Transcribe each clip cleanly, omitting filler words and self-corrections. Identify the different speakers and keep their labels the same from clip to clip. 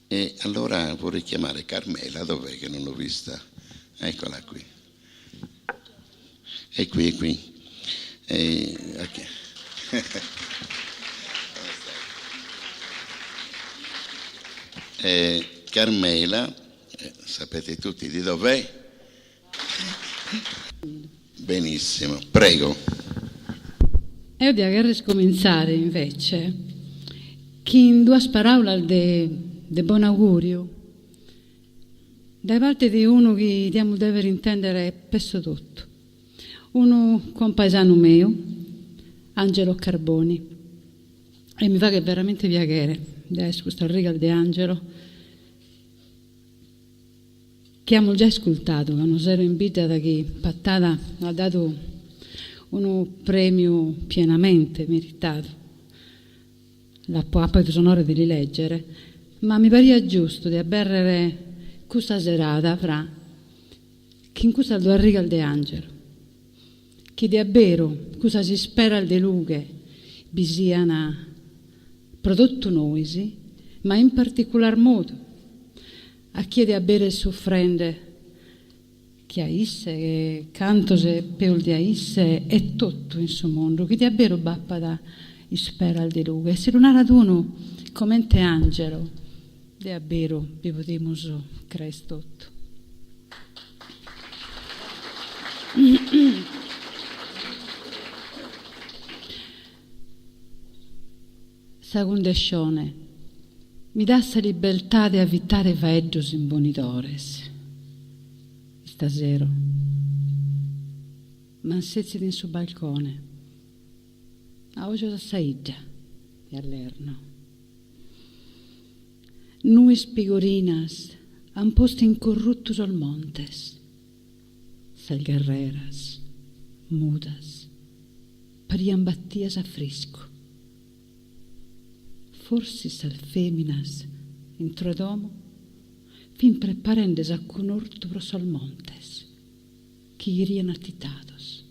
Speaker 1: E allora vorrei chiamare Carmela, dov'è che non l'ho vista? Eccola qui. È qui, è qui. E, ok. E Carmela, eh, sapete tutti di dov'è? Benissimo, prego.
Speaker 2: Eo dia cherrer comintzare invece chin duas paraulas de de bon'auguriu dae parte de unu chi diamus dever intendere pesso totu, unu compaesanu meu, Angelo Carboni, e mi faghet veramente piaghere de aer custas rigas de Angelo, Chi amus già iscultadu ca unu sero in bidda daghi Patada at dadu unu prèmiu pienamente meritadu. L'apo àpidu s'onore de li lègere, ma mi pariat giustu de abèrrere custa serada fra chin custas duas rigas de Angelo, chi de abberu cussas isperas de lughe bi sian pro totu nois, ma in particular modu A chie de abberu est sufrende che a isse, che cantos e peus de a isse e totu in su mundu, chi de abberu b'apat isperas de lughe. E si lu narat unu comente Angelo, de abberu bi podimus creer totu. Sa cundescione mi dat sa libertade 'e avitare faeddos imbonidores. Istasero m'an setzidu in su balcone a ojos a sa 'idda 'e Allerno. Nues pigorinas an postu in corruttu sos montes, sas garreras mudas Parian battias a friscu. Forsis sas feminas, intro 'e domo, fin preparende s'accunortu pro sos montes, chi cherian attitados.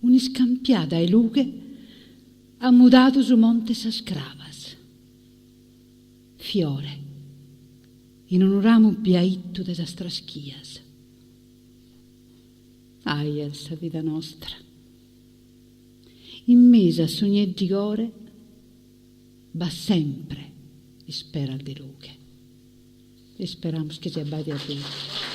Speaker 2: Un'iscampiada 'e lughe at mudadu su monte 'e sas crabas. Fiore, in unu ramu biaittu de sas traschias. Ahi sa vida nostra. In mesu a su nieddigore b'at sempre isperas de lughe. Isperamus chi siat bai de abberu.